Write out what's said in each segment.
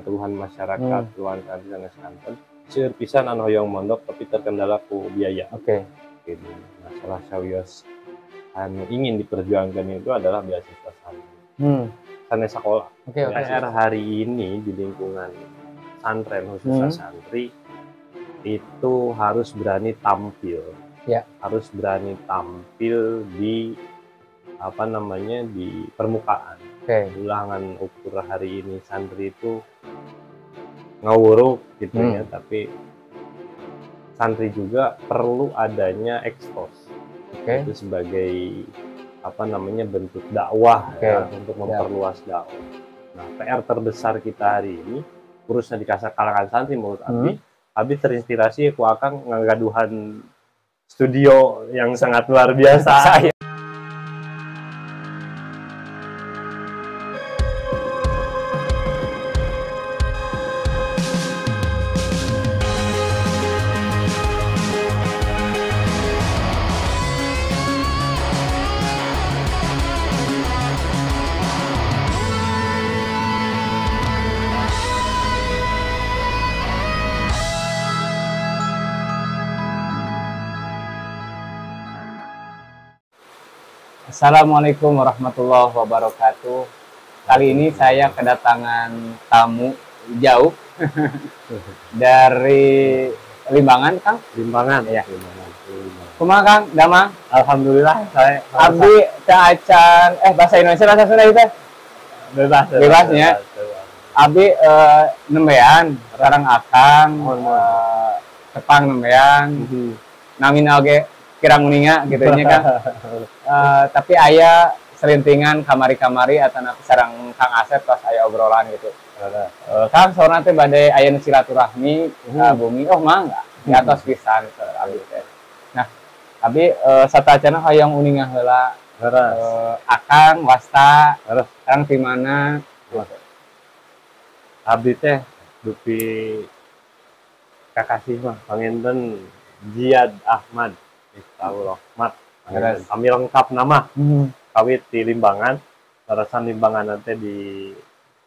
Keluhan masyarakat, keluhan santri sanes kanten. Seueur pisan anu hoyong mondok tapi terkendala ku biaya. Gitu. Nah, salah sawios anu ingin diperjuangkan itu adalah beasiswa santri. Sanes sekolah. Oke. PR hari ini di lingkungan pesantren khususnya santri itu harus berani tampil. Harus berani tampil di apa namanya, di permukaan. Ulah ngan ukur hari ini santri itu ngawuruk gitu ya, tapi santri juga perlu adanya ekspos. Itu sebagai apa namanya, bentuk dakwah ya, untuk memperluas dakwah. Nah, PR terbesar kita hari ini khususnya di kalangan santri menurut Abi, Abi terinspirasi ku Akang ngagaduhan studio yang sangat luar biasa. Saya. Assalamualaikum warahmatullahi wabarakatuh. Kali ini saya kedatangan tamu jauh dari Limbangan, Kang? Limbangan, ya. Limbangan. Kumaha, Kang? Damang? Alhamdulillah, saya Abdi teu acan, bahasa Indonesia bahasa Sunda itu? Bebas, bebas, ya. Bebas. Abdi nembean sareng Akang, Mohon, mohon. Tepang nembean. Namina oge kirang uninga gitu nya, Kang. Tapi aya selintingan kamari-kamari atau sareng Kang Asep pas aya obrolan gitu. Kang saurna teh bade aya nu silaturahmi ka bumi. Oh, mangga. Di atas pisan ke abdi teh. Nah, abdi satacana hoyong uninga heula. Akang wasta, Kang di mana? Abdi teh dupi kakasih mah panginten Ziad Ahmad Miftahul Rahmat. Kami lengkap nama. Kawit di Limbangan, larasan Limbangan nanti di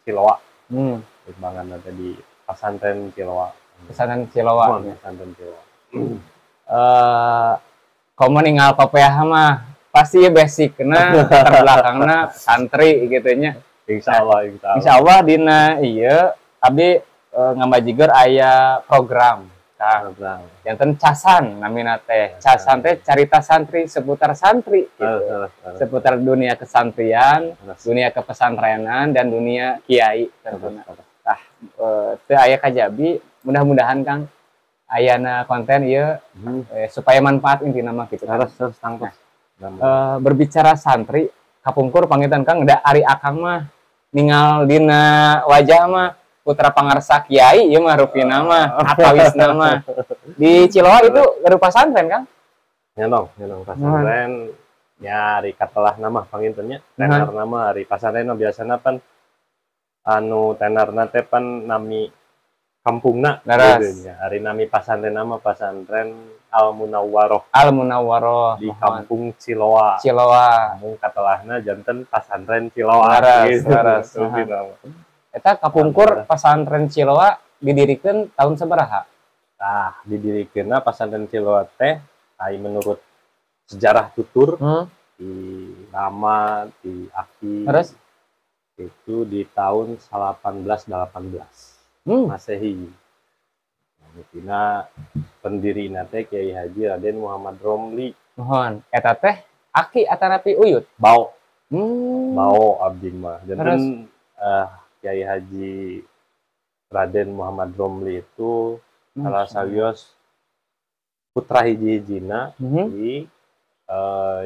Ciloa. Limbangan nanti di Pesantren Ciloa. Pesantren Ciloa. Mohon, Pesantren Ciloa. Komo ninggal kopiah mah pasti ya basicna latar belakangna santri gitu nya. Insya Allah, insya Allah. Insya Allah dina iya abdi ngambajiger aya program. Kang. Program. Janten casan namina teh. Casan teh carita santri seputar santri gitu. Harus. Seputar dunia kesantrian, dunia kepesantrenan dan dunia kiai tentunya. Harus. Tah, teu aya kajabi, mudah-mudahan Kang ayana konten ieu supaya manfaat intina mah gitu. Harus, harus tangkep. Nah, berbicara santri kapungkur pangitan Kang da ari Akang mah ningal dina wajah mah putra pangarsa kiai ieu mah rupina mah atawisna mah. Di Ciloa itu gaduh pasantren, Kang? Nyandong, nyandong pasantren. Nyari katelah nama pangintennya, tenar nama ari pasantren mah biasana pan anu tenarna teh pan nami kampungna gitu nya. Ari nami pasantren nama pasantren Al Munawwaroh. Al Munawwaroh di kampung Ciloa. Ciloa. Kampung katelahna janten pasantren Ciloa. Leres, gitu. Leres. Rupina mah. Eta kapungkur pasantren Ciloa didirikan tahun sabaraha? Tah, didirikeunna pasantren Ciloa teh ai menurut sejarah tutur di Rama, di Aki. Terus? Itu di tahun 1818. Masehi. Dina pendiri teh Kiai Haji Raden Muhammad Romli. Mohon, eta teh aki atanapi uyut? Bao. Bao abdi mah. Janten, Terus? Kiai Haji Raden Muhammad Romli itu salah sawios putra hiji-hijina di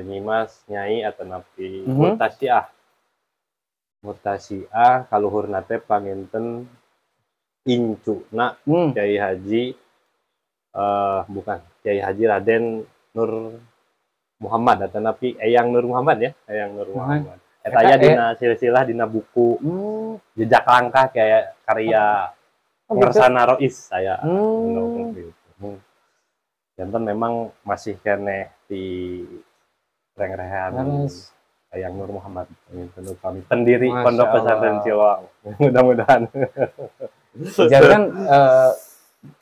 Nyimas Nyai atanapi Murtasiah. Murtasiah kaluhurna teh panginten incuna Kiai Haji bukan Kiai Haji Raden Nur Muhammad atanapi Eyang Nur Muhammad ya, Eyang Nur Muhammad. Eta aya dina silsilah dina buku jejak langkah kayak karya Oh, gitu? Ngersana Rois saya. Janten memang masih keneh di rengrehan Eyang Nur Muhammad panginten upami pendiri Masya Pondok Pesantren Allah. Cilowang. Mudah-mudahan. Jadi kan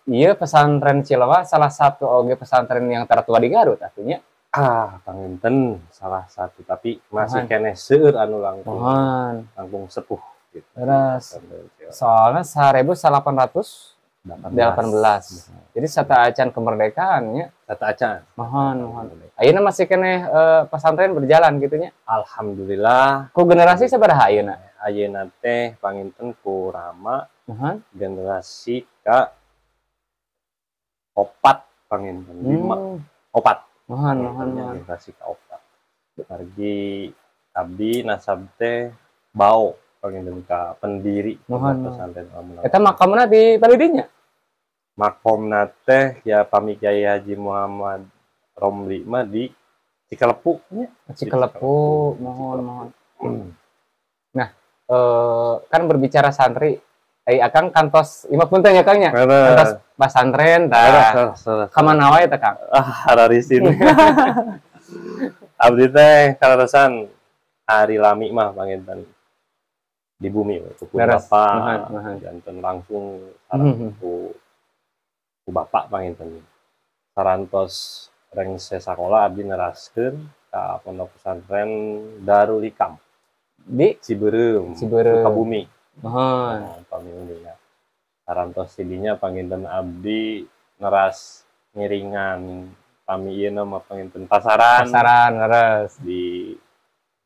iya, Pesantren Cilawa salah satu oge pesantren yang tertua di Garut artinya. Ah, panginten salah satu, tapi masih Muhun. Keneh seueur anu langkung Muhun. Langkung sepuh gitu. Terus Pesantren Cilawa. Soalnya 1818. Jadi sateuacan kemerdekaan nya. Sateuacan. Muhun, muhun. Ayeuna masih keneh pesantren berjalan gitu nya? Alhamdulillah. Ku generasi sabaraha ayeuna? Ayeuna teh panginten ku Rama Muhun. Generasi ka opat panginten, lima, opat. Muhun, muhun, Pangintennya muhun. Generasi ka opat. Margi abdi nasab teh bau panginten ka pendiri Muhun, Pondok muhun. Pesantren Al-Munawwarah. Eta makamna di palidinya? Makomna teh ya pami Kiai Haji Muhammad Romli mah di Cikelepu nya. Cikelepu, muhun, muhun. Nah, kan berbicara santri, akang kantos, ieu mah punten ya, Kang, nya. Kantos pasantren tah. Kamana wae teh, Kang? Ah, hararisin. Abdi teh kaleresan ari lami mah panginten di bumi we, ku pun bapak, Muhun, muhun. Janten langsung sareng ku ku bapak panginten. Sarantos rengse sakola abdi neraskeun ka Pondok Pesantren Darul Hikam Di Cibeureum, Cibeureum. Sukabumi. Muhun. Nah, pami uninga. Sarantos tidinya panginten abdi neras ngiringan pami ieu mah panginten pasaran. Pasaran, leres. Di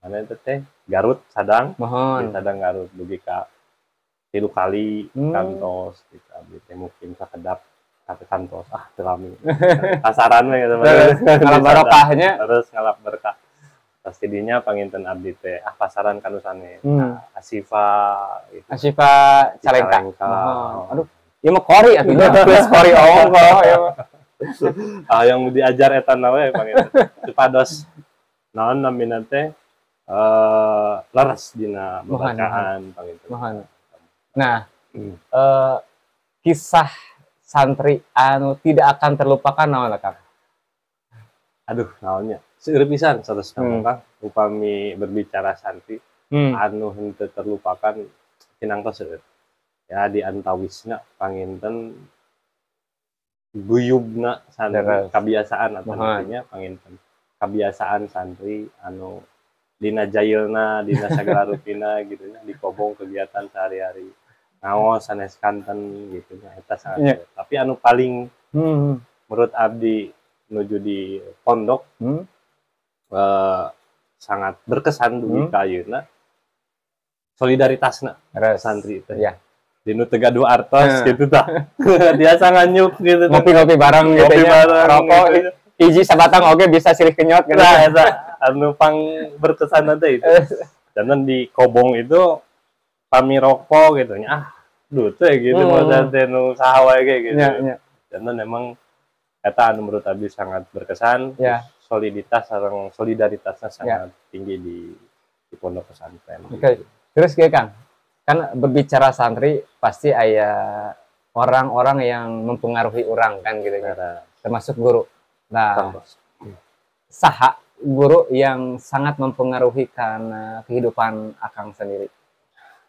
mana itu teh, Garut Sadang. Di Muhun. Sadang Garut dugi ka 3 kali kantos gitu. Abdi teh mukim sakedap ka kantos, ah, teu lami pasaran we gitu. Terus ngalap barokahnya. Terus ngalap berkah. Pas tidinya panginten abdi teh, ah, pasaran ka nu sanes. Asifa gitu. Asifa Calengka. Cicalengka. Muhun. Aduh, ieu mah kori atuh nya. Geus kori ongko ieu mah. Ah, yang diajar eta na we panginten supados naon namina teh leres dina Muhun, bacaan panginten. Muhun. Nah, kisah santri anu tidak akan terlupakan naon, Kang? Aduh, naonnya, seueur pisan satus Kang, upami berbicara santri anu henteu terlupakan kinangtos seueur ya. Di antawisna panginten guyubna santri, kebiasaan atau artinya panginten kebiasaan santri anu dina jailna, dina segala rupina gitu nya, dikobong kegiatan sehari-hari ngaos sanes kanten gitu nya, eta sangat seueur. Tapi anu paling menurut abdi nuju di pondok sangat berkesan dugi ka ayeuna solidaritasna santri teh. Di nu teu gaduh artos gitu tah. Biasa nganyuk gitu tah. Ngopi-ngopi bareng gitu Ngopi nya. Bareng Rokok gitu. Hiji sabatang oge bisa silih kenyot gitu. Nah, eta anu pang berkesan teh itu. Dan di Kobong itu pami rokok gitu nya, ah, duh teh gitu, maksudnya teh nu saha wae ge gitu. Nya, nya. Dan memang eta anu menurut abdi sangat berkesan, soliditas sareng solidaritasnya sangat tinggi di pondok pesantren. Oke. Terus kieu, Kang, kan berbicara santri pasti aya orang-orang yang mempengaruhi orang kan gitu ya. Termasuk guru. Nah, Tangtos. Saha guru yang sangat mempengaruhi karena kehidupan Akang sendiri?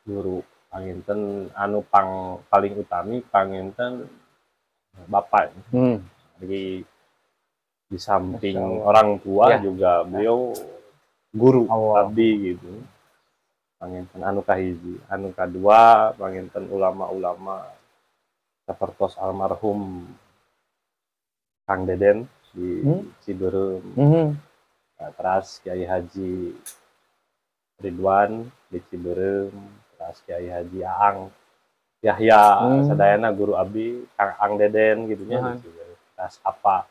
Guru panginten anu pang paling utami panginten bapak. Jadi di samping Masya Allah. Orang tua juga beliau guru Allah. Abdi gitu. Panginten anu kahiji, anu kadua panginten ulama-ulama sapertos almarhum Kang Deden di Cibeureum. Nah, terus Kiai Haji Ridwan di Cibeureum, terus Kiai Haji Aang Yahya, sadayana guru abdi, Kang Ang Deden gitu nya di Cibeureum. Terus apa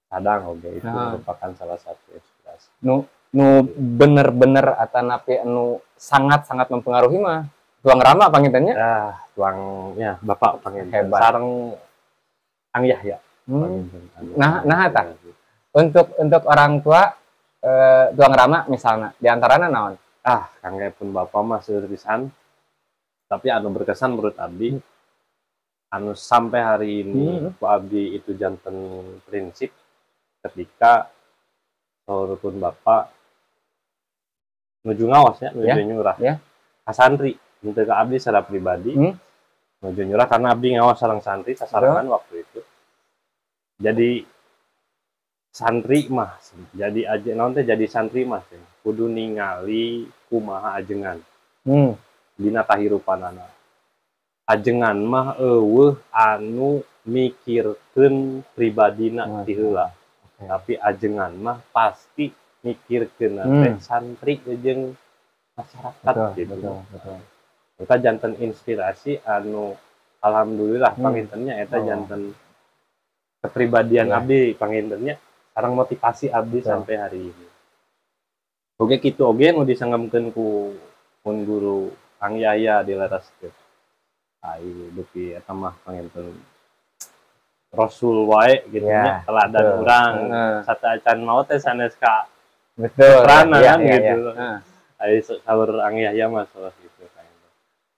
Sadang oke itu merupakan salah satu inspirasi. Nu nu bener-bener atanapi anu sangat-sangat mempengaruhi mah Tuang Rama pangintennya. Ah, tuangnya Bapak panginten. Hebat. Sareng Ang Yahya panginten. Anu Nah, nah tah. Untuk orang tua Tuang Rama misalnya, di antaranya naon? Ah, kangge pun bapak mah seueur pisan. Tapi anu berkesan menurut abdi, anu sampai hari ini ku abdi itu janten prinsip, ketika saurupun bapak Nuju ngaos ya, nuju nyurah. Ka santri, henteu ka abdi secara pribadi. Nuju nyurah karena abdi ngaos sareng santri sasarengan waktu itu. Jadi santri mah, jadi aja naon teh, jadi santri mah teh kudu ningali kumaha ajengan dina kahirupanana. Ajengan mah euweuh anu mikirkeun pribadina ti heula. Tapi ajengan mah pasti mikirkeun teh santri jeung masyarakat gitu. Betul, betul. Eta janten inspirasi anu alhamdulillah panginten nya eta janten kepribadian abdi panginten nya, sareng motivasi abdi sampai hari ini. Oke, kitu oge nu disanggemkeun ku pun guru Kang Yahya dilereskeun. Ai dupi eta mah panginten Rasul wae gitu nya, teladan urang. Sateuacan maot teh sanes ka putrana kan gitu. Ai saur Kang Yahya mah salah gitu panginten.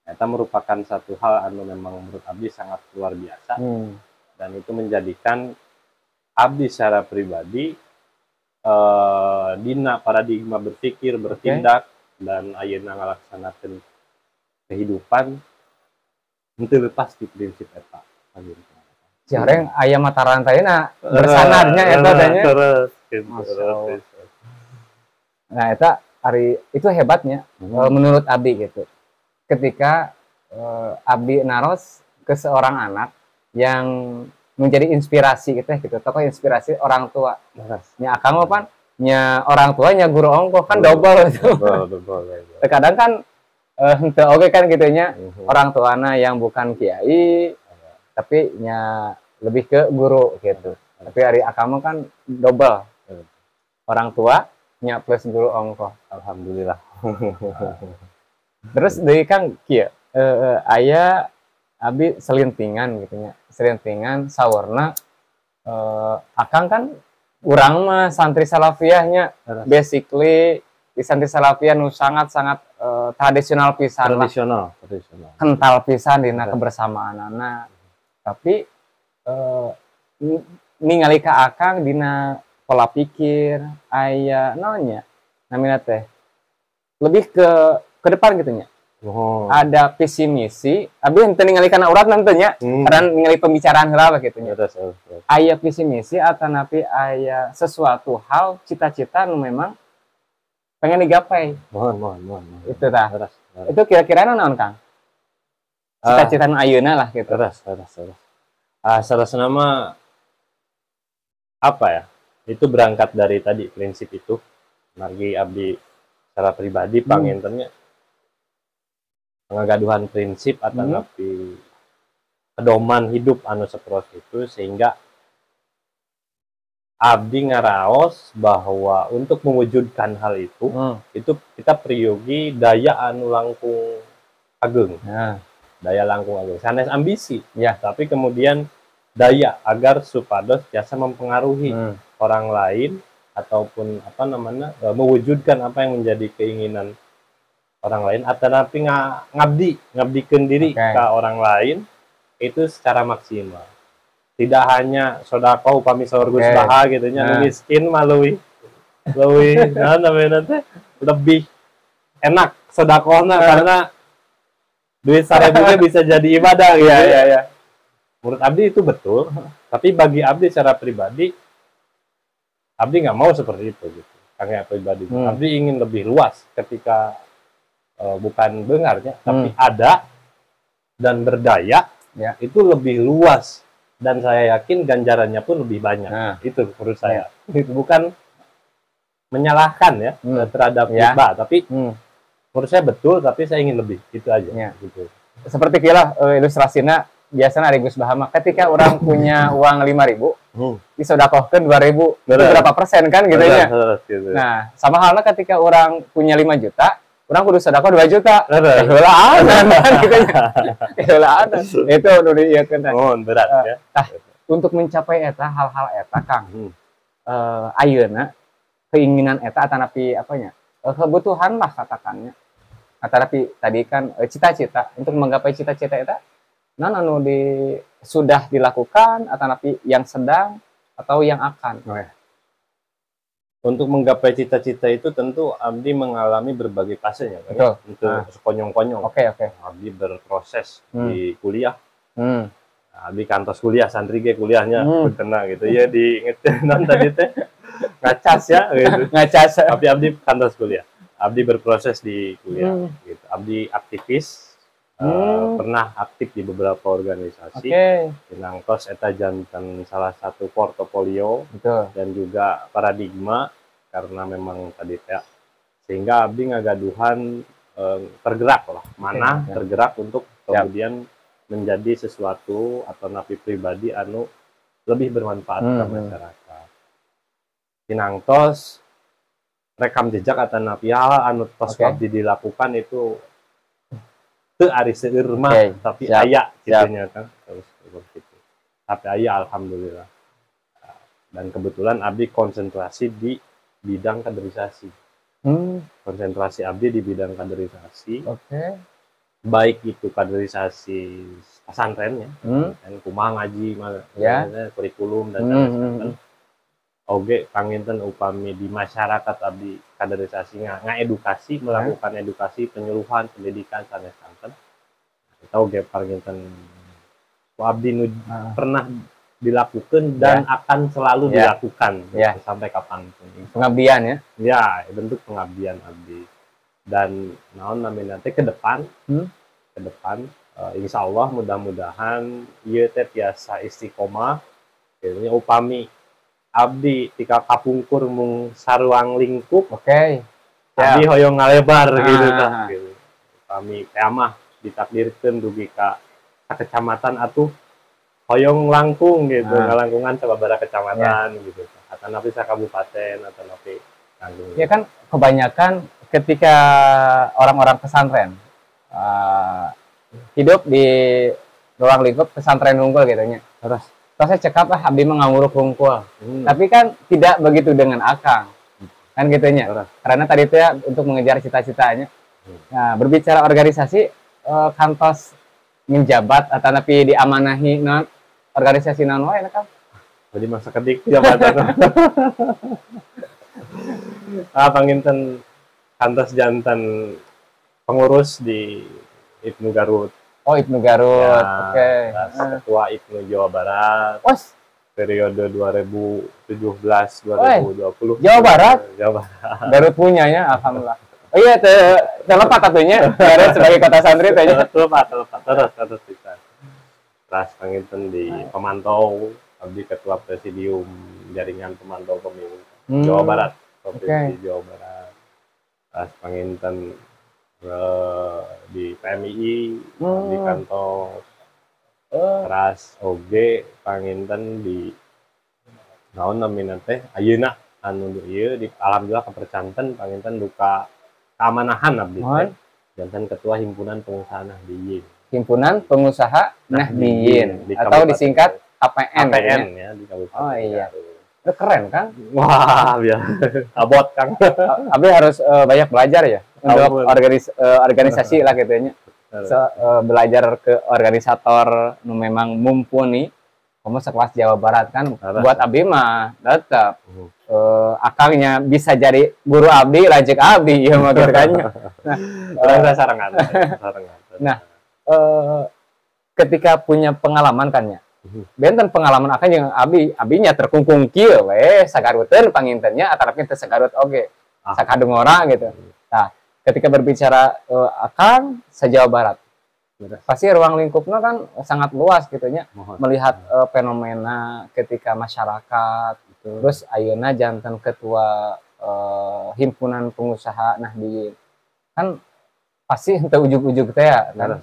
Eta merupakan satu hal anu memang menurut abdi sangat luar biasa. Dan itu menjadikan abdi secara pribadi dina paradigma berpikir, bertindak, dan ayeuna ngalaksanakeun kehidupan henteu lepas di prinsip eta. Si horeng aya mata rantainya bersanadnya eta teh nya. Terus, gitu, Masya terus, Allah. Gitu. Nah, eta ari itu hebatnya menurut abdi gitu. Ketika abdi naros ke seorang anak yang menjadi inspirasi gitu ya, gitu. Tokoh inspirasi orang tua. Leres. Nya akang mah pan nya orang tuanya guru ongkoh kan Betul. Double itu. Double, double, double. Terkadang kan henteu oge kan gitu nya, orang tuana yang bukan kiai tapi nya lebih ke guru gitu. Tapi ari akang mah kan double. Orang tua nya plus guru ongkoh. Alhamdulillah. Terus deui Kang kieu, aya abi selintingan gitu nya. Selintingan saurna akang kan urang mah santri salafiyahnya, basically di santri salafiyah nu sangat-sangat tradisional pisan lah. Tradisional, tradisional. Kental pisan dina kebersamaanana. Tapi ningali ka akang dina pola pikir aya naonnya namina teh lebih ke depan gitu nya. Ada visi misi, abi henteu ningali kana urat nanti nya, karena ningali pembicaraan heula we gitu nya. Terus, terus, terus. Aya visi misi atau napi aya sesuatu hal cita-cita nu memang pengen digapai. Mohon, mohon, mohon, mohon. Itu tah. Terus, terus. Itu kira-kira naon Kang? Cita-cita nu ayeuna lah gitu. Terus, terus, terus. Ah, salah nama apa ya? Itu berangkat dari tadi prinsip itu. Margi abdi secara pribadi panginten nya pengagaduhan prinsip atau napi pedoman hidup anu seperti itu, sehingga abdi ngaraos bahwa untuk mewujudkan hal itu, itu kita priyogi daya anu langkung ageng. Daya langkung ageng sanes ambisi, tapi kemudian daya agar supados biasa mempengaruhi orang lain ataupun apa namanya, mewujudkan apa yang menjadi keinginan orang lain atau nanti ngabdikeun diri ke orang lain itu secara maksimal. Tidak hanya sodakoh upami saur Gus Baha gitu nya, nu miskin mah leuwih leuwih naon namanya teh, lebih enak sodakohna karena duit 1.000 nya bisa jadi ibadah gitu. Iya. Menurut abdi itu betul, tapi bagi abdi secara pribadi, abdi nggak mau seperti itu gitu. Karena pribadi, abdi ingin lebih luas ketika bukan bengarnya, tapi ada dan berdaya, itu lebih luas dan saya yakin ganjarannya pun lebih banyak. Itu menurut saya. Itu bukan menyalahkan ya terhadap riba, tapi menurut saya betul, tapi saya ingin lebih, itu aja. Gitu. Seperti kira ilustrasinya biasanya ari Gus Baha mah, ketika orang punya uang 5.000, disodakohkeun 2.000, itu berapa persen kan gitu ya. Gitu. Nah, sama halnya ketika orang punya 5 juta, orang kudu sodakoh 2 juta. Heulaan kan gitu nya. Heulaan. Itu nu diieukeun teh. Oh, berat ya. Tah, untuk mencapai eta hal-hal eta Kang. Ayeuna keinginan eta atanapi apanya? Kebutuhan lah katakannya. Atanapi tadi kan cita-cita, untuk menggapai cita-cita eta naon anu sudah dilakukan atanapi yang sedang atau yang akan. Oh, ya. Untuk menggapai cita-cita itu tentu abdi mengalami berbagai fasenya kan, ya? Untuk sekonyong-konyong. Oke. Abdi berproses di kuliah. Abdi kantos kuliah, santri ge kuliahnya kena gitu ya, di non tadi teh ngacas ya gitu. Ngacas. Tapi abdi kantos kuliah. Abdi berproses di kuliah gitu. Abdi aktivis, pernah aktif di beberapa organisasi. Pinangtos eta janten salah satu portofolio dan juga paradigma karena memang tadi teh sehingga abdi ngagaduhan tergerak lah, mana tergerak untuk kemudian menjadi sesuatu atau napi pribadi anu lebih bermanfaat ke masyarakat. Pinangtos rekam jejak atau napi hal anu tos abdi dilakukan itu teu ari seueur mah, tapi aya gitunya kan, terus seperti itu. Tapi aya, alhamdulillah. Dan kebetulan abdi konsentrasi di bidang kaderisasi. Konsentrasi abdi di bidang kaderisasi. Baik itu kaderisasi pesantren ya, pesantren, kumaha ngaji, kurikulum dan lain-lain. Oge panginten upami di masyarakat abdi kaderisasi ngaedukasi, melakukan edukasi, penyuluhan, pendidikan sanes santen. Eta oge panginten ku abdi nu pernah dilakukan dan akan selalu dilakukan sampai kapanpun. Pengabdian ya? Ya, bentuk pengabdian abdi. Dan naon namanya teh ke depan, ke depan insya Allah mudah-mudahan ieu teh tiasa istiqomah. Kayaknya upami abdi tika kapungkur mung saruang lingkup, abdi hoyong ngalebar gitu tah, gitu. Upami kiamah ditakdirkeun dugi ka kecamatan atuh hoyong langkung gitu, ngalangkungan sababaraha kecamatan gitu. Atau napi sakabupaten atau napi langkung. Ya kan kebanyakan ketika orang-orang pesantren hidup di ruang lingkup pesantren unggul gitu nya. Terus terus saya cekap ah abdi mah ngamuruk hungkul. Tapi kan tidak begitu dengan Akang. Kan gitu nya. Terus. Karena tadi itu ya untuk mengejar cita-citanya. Nah, berbicara organisasi, kantos menjabat atau napi diamanahi non organisasi non wae Kang. Jadi masa kedik jabatan. Ah, panginten kantos janten pengurus di IPNU Garut. Oh, IPNU Garut. Ya, Oke. terus Ketua IPNU Jawa Barat. Wes. Periode 2017 2020. Jawa Barat? Jawa Barat. Garut punya ya, alhamdulillah. Oh iya, telepat atunya Garut sebagai kota santri teh nya. Telepat, telepat terus terus bisa. Terus panginten di pemantau, abdi ketua presidium jaringan pemantau pemilu Jawa Barat, Provinsi Jawa Barat. Terus panginten di PMII, di kantor. Teras oge panginten di naon namina teh ayeuna anu ieu di alhamdulillah kapercanten panginten duka keamanahan abdi teh janten ketua himpunan pengusaha Nahdiyin. Himpunan Pengusaha Nahdiyin Di atau Kabupaten disingkat HPN, HPN ya. Ya di Kabupaten Oh iya. Garut. Itu keren kan? Wah, biar abot Kang. Abdi harus banyak belajar ya untuk Ampun. organisasi lah gitu nya. So, belajar ke organisator nu memang mumpuni kamu sekelas Jawa Barat kan. Harus. Buat abdi mah tetap akangnya bisa jadi guru abdi lanjut abdi ya mah gitu kan. Nah, Urang saya sarengan, sarengan. Nah, ketika punya pengalaman kan ya, benten pengalaman akang yang abdi abinya terkungkung kieu we sagaruteun pangintennya atau teu sagarut oge sakadungora gitu. Nah, ketika berbicara akang se-Jawa Barat, pasti ruang lingkupnya kan sangat luas gitu nya. Melihat fenomena ketika masyarakat, terus ayeuna janten ketua himpunan pengusaha Nahdiyin kan pasti henteu ujug-ujug teh ya, kan?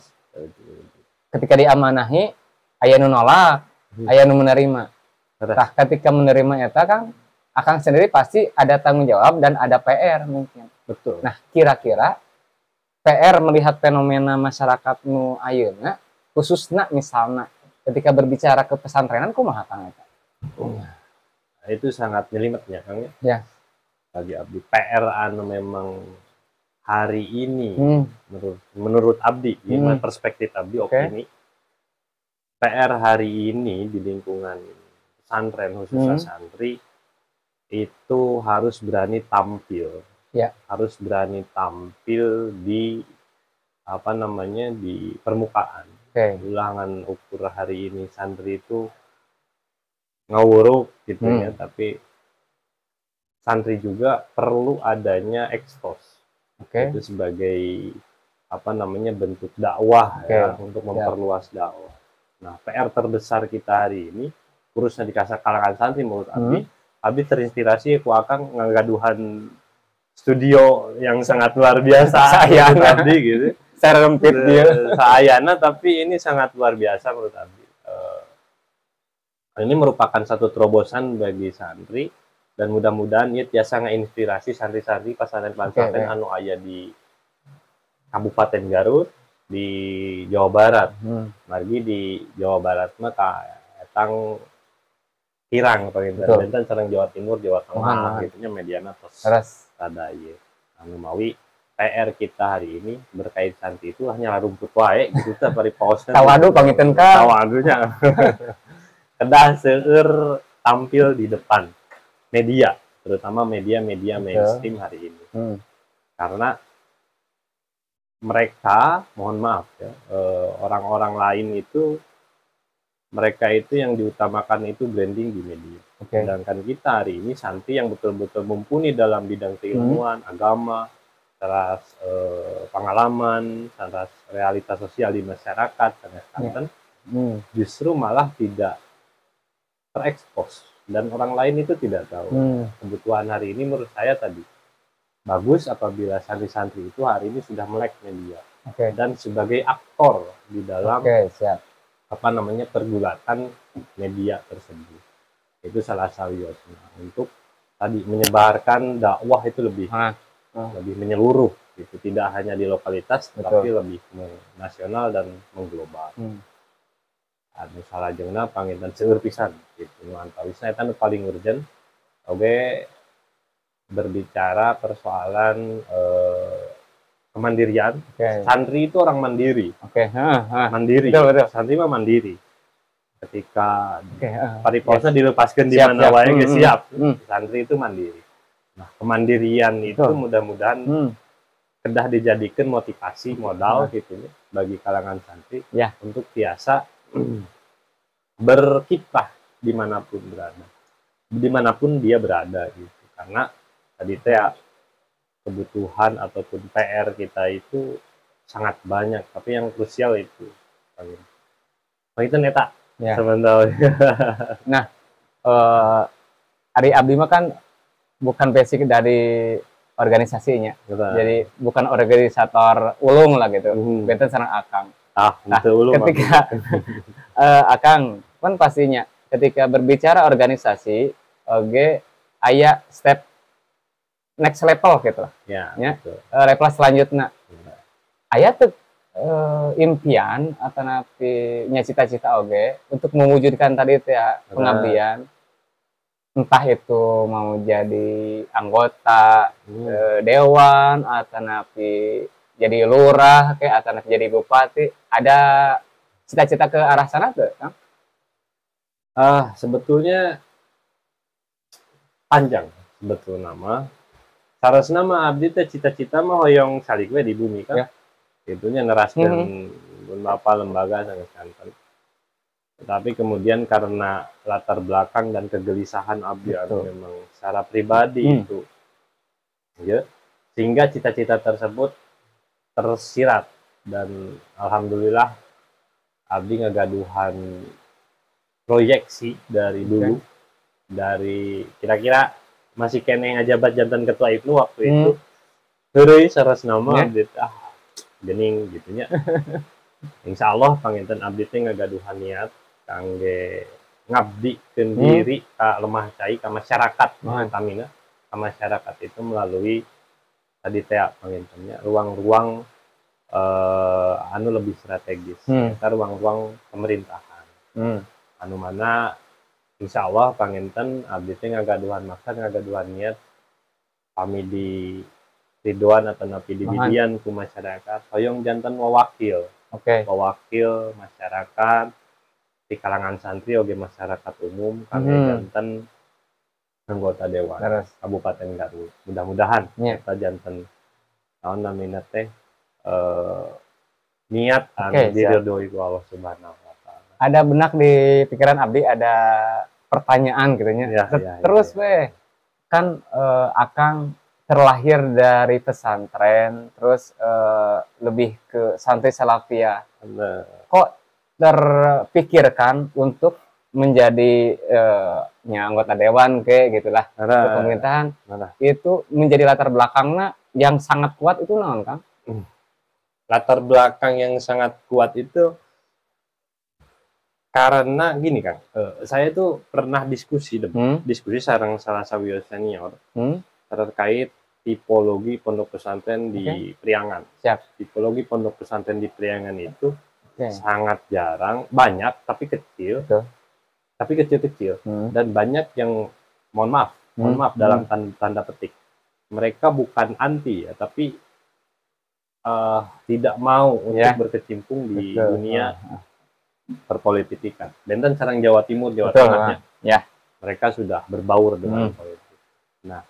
Ketika diamanahi aya nu nolak, aya nu menerima. Tah, ketika menerima eta kan akang sendiri pasti ada tanggung jawab dan ada PR mungkin. Nah, kira-kira PR melihat fenomena masyarakat nu ayeuna khususnya misalnya ketika berbicara ke pesantrenan kumaha Kang eta? Nah, itu sangat nyelimetnya Kang ya. Bagi abdi PR anu memang hari ini menurut menurut abdi, ya, perspektif abdi, opini PR hari ini di lingkungan pesantren khususnya santri itu harus berani tampil. Harus berani tampil di apa namanya, di permukaan. Ulah ngan ukur hari ini santri itu ngawuruk gitu ya, tapi santri juga perlu adanya ekspos. Itu sebagai apa namanya, bentuk dakwah ya, untuk memperluas dakwah. Nah, PR terbesar kita hari ini khususnya di kalangan santri menurut Abi, Abi terinspirasi ku Akang ngagaduhan studio yang sangat luar biasa. Sayana. Abdi gitu. Serempit dia. Sayana, tapi ini sangat luar biasa menurut Abi. Ini merupakan satu terobosan bagi santri dan mudah-mudahan ia tiasa ngeinspirasi santri-santri pesantren-pesantren anu aya di Kabupaten Garut, di Jawa Barat. Margi di Jawa Barat mah kaetang kirang panginten. Benten sareng Jawa Timur, Jawa Tengah gitu nya, mediana tos rada ieu. Anu mawi PR kita hari ini berkait santri itu hanya rumput wae gitu teh bari paosna. Tawadu panginten ka. Tawadunya. Kedah seueur tampil di depan media, terutama media-media mainstream hari ini. Karena mereka, mohon maaf ya, orang-orang lain itu, mereka itu yang diutamakan itu branding di media. Sedangkan kita hari ini santri yang betul-betul mumpuni dalam bidang keilmuan, agama, teras pengalaman, teras realitas sosial di masyarakat, sanes kanten, justru malah tidak terekspos dan orang lain itu tidak tahu. Kebutuhan hari ini menurut saya tadi bagus apabila santri-santri itu hari ini sudah melek media dan sebagai aktor di dalam apa namanya, pergulatan media tersebut. Itu salah satu untuk tadi menyebarkan dakwah itu lebih lebih menyeluruh gitu, tidak hanya di lokalitas, tapi lebih nasional dan mengglobal. Anu salajengna panginten seueur pisan gitu, nu antawisna eta nu paling urgent oge berbicara persoalan kemandirian. Santri itu orang mandiri. Mandiri. Betul, betul. Santri mah mandiri. Ketika paripaosna dilepaskan di mana wae geus siap. Santri itu mandiri. Nah, kemandirian itu mudah-mudahan kedah dijadikan motivasi modal gitu ya, bagi kalangan santri untuk biasa berkiprah dimanapun berada, dimanapun dia berada gitu. Karena tadi teh ya, kebutuhan ataupun PR kita itu sangat banyak, tapi yang krusial itu itu neta sebenarnya. Nah, ari abdi mah kan bukan basic dari organisasinya. Jadi bukan organisator ulung lah gitu. Benten sareng Akang. Ah, Nah, betul, ulung, ketika Akang kan pastinya ketika berbicara organisasi, oke, aya step next level gitu lah. Ya. Level selanjutnya. Aya tuh impian atau napi nya cita-cita oge untuk mewujudkan tadi itu ya, pengabdian, entah itu mau jadi anggota dewan atau napi jadi lurah kayak atau napi jadi bupati, ada cita-cita ke arah sana tuh, Kang? Ah, sebetulnya panjang betul nama. Sarasna mah abdi teh cita-cita mah hoyong calik we di bumi kan. Itunya neraskeun beberapa lembaga sangat kanten. Tetapi kemudian karena latar belakang dan kegelisahan abdi anu memang secara pribadi itu, ya, sehingga cita-cita tersebut tersirat dan alhamdulillah abdi ngagaduhan proyeksi dari dulu, dari kira-kira masih keneh ngajabat janten ketua IPNU waktu itu, heureuy sarasna mah abdi teh, ah gening gitu nya. Insya Allah panginten abdi teh ngagaduhan niat kangge ngabdikeun diri ka lemah cai, ka masyarakat, utamina ka masyarakat itu melalui tadi teh pangintennya ruang-ruang anu lebih strategis, eta ruang-ruang pemerintahan anu mana insya Allah panginten abdi teh ngagaduhan maksad, ngagaduhan niat kami di ridwan atau napi di bidian ku masyarakat hoyong janten wawakil. Wawakil masyarakat di kalangan santri oge masyarakat umum kami janten Anggota dewan Terus. Kabupaten Garut. Mudah-mudahan kita janten naon namina teh niat anu diridhoi ku Allah Subhanahu wa taala. Ada benak di pikiran abdi, ada pertanyaan gitu nya. Ya. Terus weh kan Akang terlahir dari pesantren, terus lebih ke santri salafiyah. Nah, Kok terpikirkan untuk menjadi nya anggota dewan ke gitulah ke pemerintahan itu menjadi latar belakangnya yang sangat kuat itu naon, Kang? Latar belakang yang sangat kuat itu karena gini, Kang, saya itu pernah diskusi diskusi sareng salah sawios senior terkait tipologi pondok pesantren di Priangan. Tipologi pondok pesantren di Priangan itu sangat jarang, banyak tapi kecil, tapi kecil-kecil dan banyak yang mohon maaf, mohon maaf dalam tanda, tanda petik, mereka bukan anti ya, tapi tidak mau untuk berkecimpung di dunia perpolitikan. Dan sareng Jawa Timur, Jawa Tengahnya, mereka sudah berbaur dengan politik. Nah,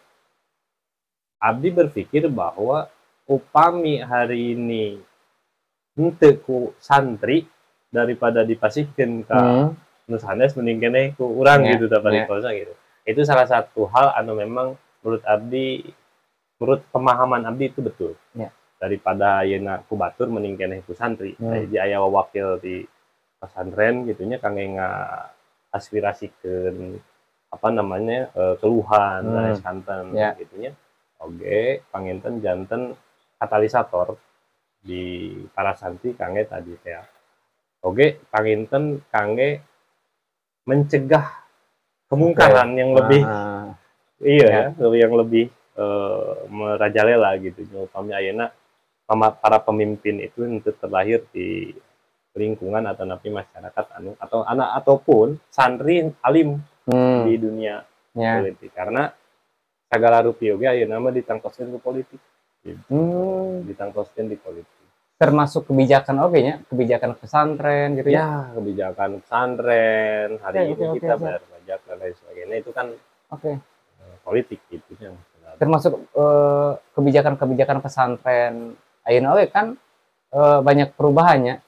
abdi berpikir bahwa upami hari ini henteu ku santri, daripada dipasihkeun ka nu sanes, mending keneh ku urang gitu tah paritosa gitu. Itu salah satu hal anu memang menurut abdi, menurut pemahaman abdi itu betul. Daripada ayeuna ku batur, mending keneh ku santri. Jadi aya wakil di pesantren gitunya kangge aspirasikeun apa namanya keluhan dan santen gitunya. Oke, panginten janten katalisator di para santri kangge tadi ya. Oke, panginten kangge mencegah kemungkaran yang lebih iya ya, yang lebih merajalela gitu. Upami ayeuna para pemimpin itu untuk terlahir di lingkungan atau napi masyarakat anu atau anak ataupun santri alim di dunia politik, karena segala rupi oge ayeuna mah ditangtoskeun ku politik gitu. Ditangtoskeun di politik. Termasuk kebijakan oge nya, kebijakan pesantren gitu ya. Ya, kebijakan pesantren hari ini kita bayar pajak dan lain sebagainya itu kan politik gitu ya. Termasuk kebijakan-kebijakan pesantren ayeuna oge kan banyak perubahannya.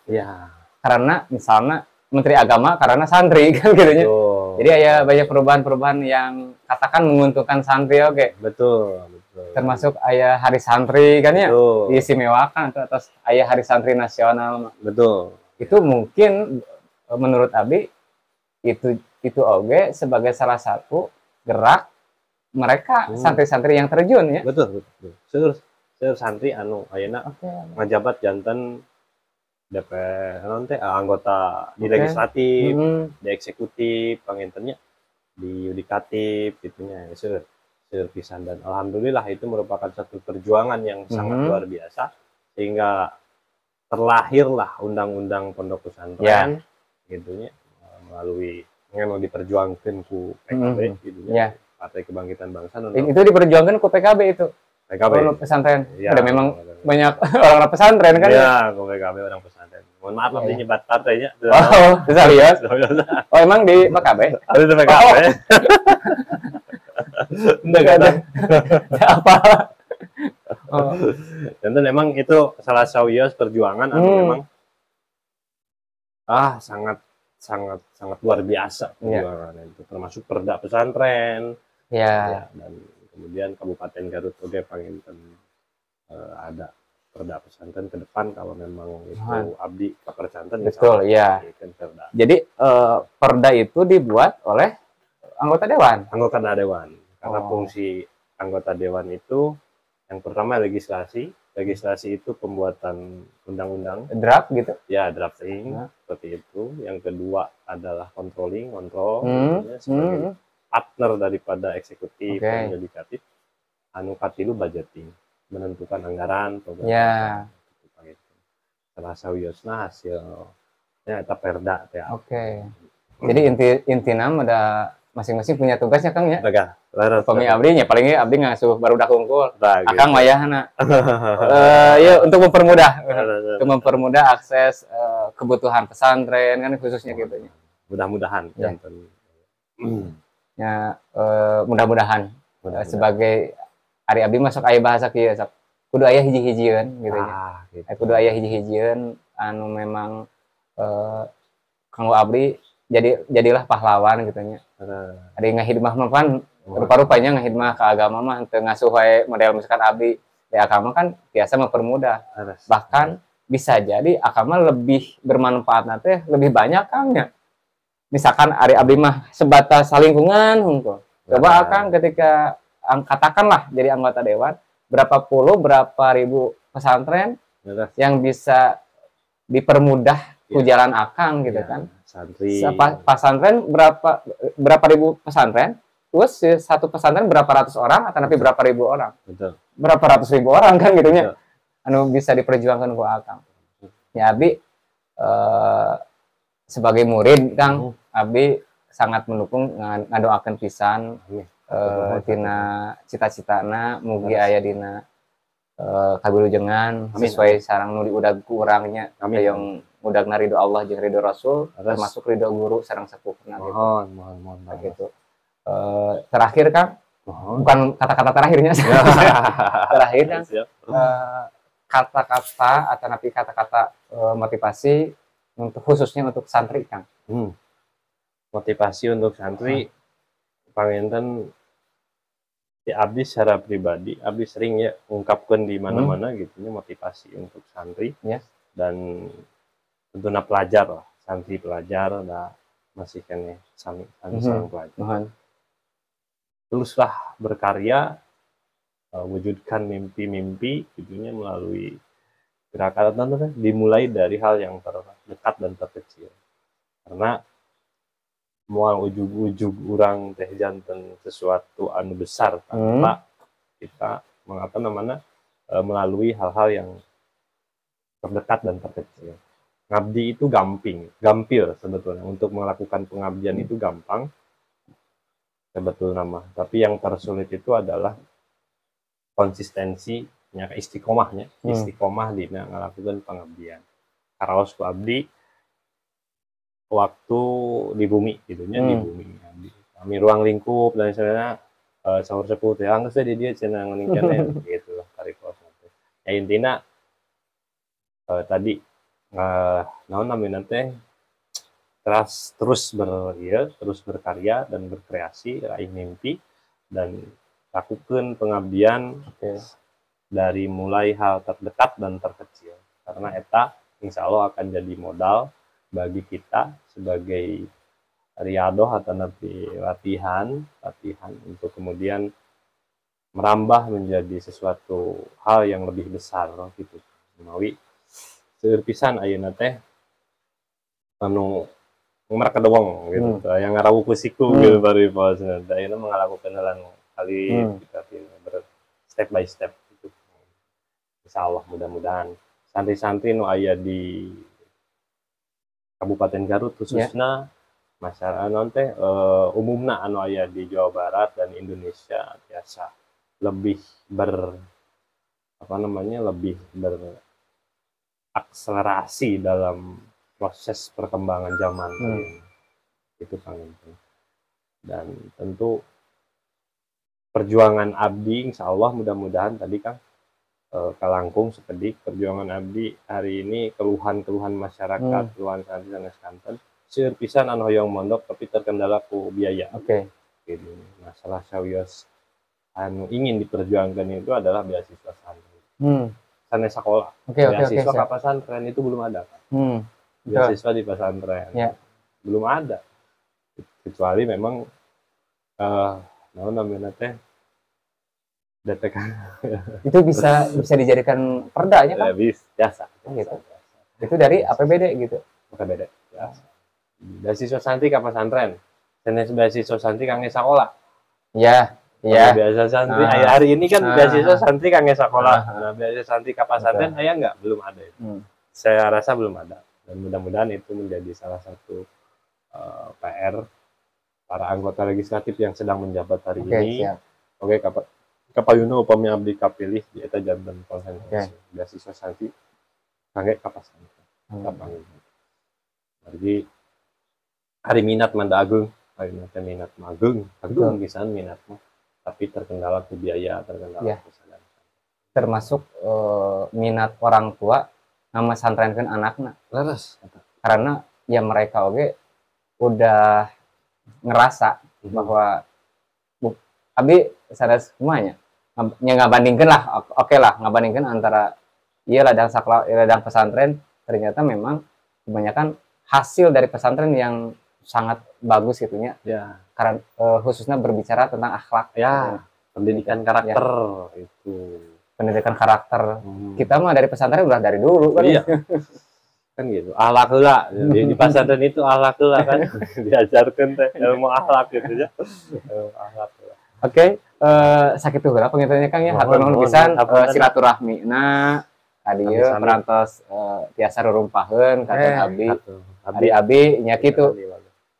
Karena misalnya Menteri Agama karena santri kan gitu nya. Jadi aya banyak perubahan-perubahan yang katakan menguntungkan santri oke. Betul. Termasuk aya Hari Santri kan ya. Diistimewakan atau atas aya Hari Santri Nasional. Itu mungkin menurut Abi itu oge sebagai salah satu gerak mereka santri-santri yang terjun ya. Betul. Seueur seueur santri anu ayeuna ngajabat janten DPR naon teh anggota di legislatif, di eksekutif, pangintennya di yudikatif gitu nya. Seueur seueur pisan dan alhamdulillah itu merupakan satu perjuangan yang sangat luar biasa sehingga terlahirlah undang-undang pondok pesantren gitu nya, melalui yang diperjuangkan ku PKB gitu nya. Partai Kebangkitan Bangsa nu Itu diperjuangkan ku PKB itu. PKB. Oh, pesantren. Ya, Ada memang banyak orang pesantren kan ya? Ya, ku PKB orang pesantren. Mohon maaf lebih nyebat partainya. Oh, serius? Oh, emang di PKB? Ada di PKB. Enggak ada. Apa? Oh. Dan memang itu salah sawios perjuangan atau memang sangat sangat sangat luar biasa perjuangan itu, termasuk perda pesantren ya, dan kemudian Kabupaten Garut oge panginten ada perda pesantren ke depan kalau memang itu abdi kapercanten. Betul, ya. Perda. Jadi perda itu dibuat oleh anggota dewan. Anggota dewan karena fungsi anggota dewan itu yang pertama legislasi. Legislasi itu pembuatan undang-undang. Draft gitu. Ya, drafting seperti itu. Yang kedua adalah controlling, kontrol ya, sebagai partner daripada eksekutif dan yudikatif. Anu katilu budgeting, menentukan anggaran program. Gitu, gitu. Salah sawiosna hasilnya eta perda teh. Oke. Jadi inti intina ada masing-masing punya tugasnya, Kang, ya. Lega. Leres. Pami abdi nya paling abdi ngasuh barudak hungkul. Nah, gitu. Akang wayahna. Ya untuk mempermudah akses kebutuhan pesantren kan khususnya gitu ya. Mudah-mudahan janten. Ya, mudah-mudahan sebagai ari abdi masuk aya bahasa kieu, sok kudu aya hiji-hijieun gitu nya. Ah, gitu. Kudu aya hiji-hijieun anu memang kanggo abdi jadilah pahlawan gitu nya. Ari ngahidmah mah kan rupa-rupanya ngahidmah ke agama mah teu ngasuh wae, model misalkan abdi di agama kan biasa mempermudah. Bahkan bisa jadi agama lebih bermanfaat nanti lebih banyak, Kang, nya. Misalkan ari abdi mah sebatas lingkungan hungkul. Coba Akang ketika katakanlah jadi anggota dewan, berapa puluh, berapa ribu pesantren yang bisa dipermudah ku jalan Akang gitu kan. Santri. Pesantren berapa berapa ribu pesantren, terus satu pesantren berapa ratus orang atau nanti berapa ribu orang. Berapa ratus ribu orang kan gitu nya. Anu bisa diperjuangkan ku Akang. Ya, abi sebagai murid, Kang, abi sangat mendukung, ngadoakeun pisan tina cita-citana mugi aya dina kawilujengan sesuai sareng nu diudag ku urang nya, yang udagna ridho Allah jeung ridho Rasul, termasuk ridho guru sareng sepuhna gitu. Mohon, mohon, mohon banget. Gitu. Terakhir, Kang, bukan kata-kata terakhirnya, terakhir, Kang, kata-kata atau napi kata-kata motivasi untuk khususnya untuk santri, Kang. Motivasi untuk santri, panginten di abdi secara pribadi, abdi sering ya ungkapkan di mana-mana gitu ya, motivasi untuk santri dan tentunya pelajar lah, santri pelajar nah masih keneh sami sami sareng pelajar. Teruslah berkarya, wujudkan mimpi-mimpi gitunya melalui gerakan tentu kan dimulai dari hal yang terdekat dan terkecil. Karena moal ujug-ujug urang teh janten sesuatu anu besar tanpa kita mengapa namanya melalui hal-hal yang terdekat dan terkecil. Ngabdi itu gamping, gampil sebetulnya. Untuk melakukan pengabdian itu gampang sebetulnya mah. Tapi yang tersulit itu adalah konsistensi nya, istiqomahnya, istiqomah dina ngalakukan pengabdian. Karaos ku abdi waktu di bumi gitu nya, di bumi abdi. Kami ruang lingkup dan sebagainya, saur sepuh teh anggeus we di dieu cenah ngeuning keneh gitu lah karipos teh. Ya intina tadi naon namina teh terus terus ber ieu, terus berkarya dan berkreasi, raih mimpi dan lakukan pengabdian dari mulai hal terdekat dan terkecil. Karena eta insya Allah akan jadi modal bagi kita sebagai riadoh atau nanti latihan, latihan untuk kemudian merambah menjadi sesuatu hal yang lebih besar gitu. Mawi seueur pisan ayeuna teh anu merkedeweng gitu, yang ngarawuh ku siku gitu bari pos. Ayeuna mengalakukan hal anu kali kita ber step by step gitu. Insya Allah mudah-mudahan santri-santri nu aya di Kabupaten Garut khususnya, masyarakat non teh umumna anu aya di Jawa Barat dan Indonesia biasa lebih ber apa namanya lebih berakselerasi dalam proses perkembangan zaman itu, Kang. Dan tentu perjuangan abdi insya Allah mudah-mudahan tadi, Kang, kalangkung sekedik perjuangan abdi hari ini, keluhan-keluhan masyarakat, keluhan santri sanes kanten, seueur pisan anu hoyong mondok tapi terkendala ku biaya. Gitu. Masalah sawios anu ingin diperjuangkan itu adalah beasiswa santri. Sanes sekolah. Oke, Beasiswa siap. Ke pesantren itu belum ada, Pak. Beasiswa di pesantren. Belum ada. Kecuali memang naon namanya teh DTK. Itu bisa bisa dijadikan perdanya, Kang? Ya, biasa. Oh, gitu. Itu dari APBD gitu. APBD. Biasa. Beasiswa santri ke pesantren. Sanes beasiswa santri kangge sekolah. Ya. Kalau beasiswa santri, Ah. hari ini kan beasiswa santri kangge sekolah. Ah. Nah, beasiswa santri ke pesantren aya nggak? Belum ada itu. Saya rasa belum ada. Dan mudah-mudahan itu menjadi salah satu PR para anggota legislatif yang sedang menjabat hari ini. Siap. Oke, kapayuna upami abdi kapilih di eta janten konsentrasi. Beasiswa santri kangge ka pesantren. Kapayuna. Margi ari minat mah da ageung, Ayeuna teh minat mah ageung, ageung pisan minat mah. Tapi terkendala ku biaya, terkendala ku sadaya. Termasuk minat orang tua ngamesantrenkeun anakna. Leres eta. Karena ya mereka oge udah ngerasa bahwa abi sanes kumaha nya, nya ngabandingkeun lah, oke lah, ngabandingkeun antara ieu ladang sakla, ieu ladang pesantren, ternyata memang kebanyakan hasil dari pesantren yang sangat bagus gitu nya. Karena khususnya berbicara tentang akhlak. Ya, pendidikan karakter itu. Pendidikan karakter. Kita mah dari pesantren udah dari dulu kan. Iya. Kan gitu. Akhlak heula. Di pesantren itu akhlak heula kan diajarkan teh ilmu akhlak gitu ya. Ilmu akhlak heula. Oke, sakitu heula panginten nya, Kang, ya. Hatur nuhun pisan silaturahmi. Nah, tadi ieu Sami-sami. Parantos tiasa rurumpaheun ka abi. Atuh. Abi abi nya kitu.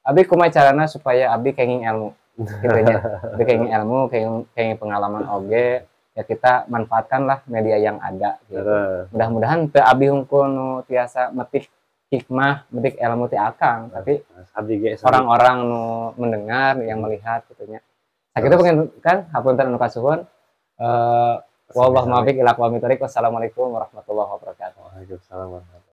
Abi kumaha carana supaya abi kenging ilmu gitu nya. Abi kenging ilmu, kenging, kenging pengalaman oge, ya kita manfaatkanlah media yang ada gitu. Mudah-mudahan teu abi hungkul nu tiasa metik hikmah, metik ilmu ti Akang, tapi Abdi ge sami. Orang-orang nu mendengar, yang melihat gitu nya. Sakitu panginten kan, hapunten anu kasuhun. Wallahu muwaffiq ila aqwamit thoriq. Wassalamualaikum warahmatullahi wabarakatuh. Waalaikumsalam warahmatullahi.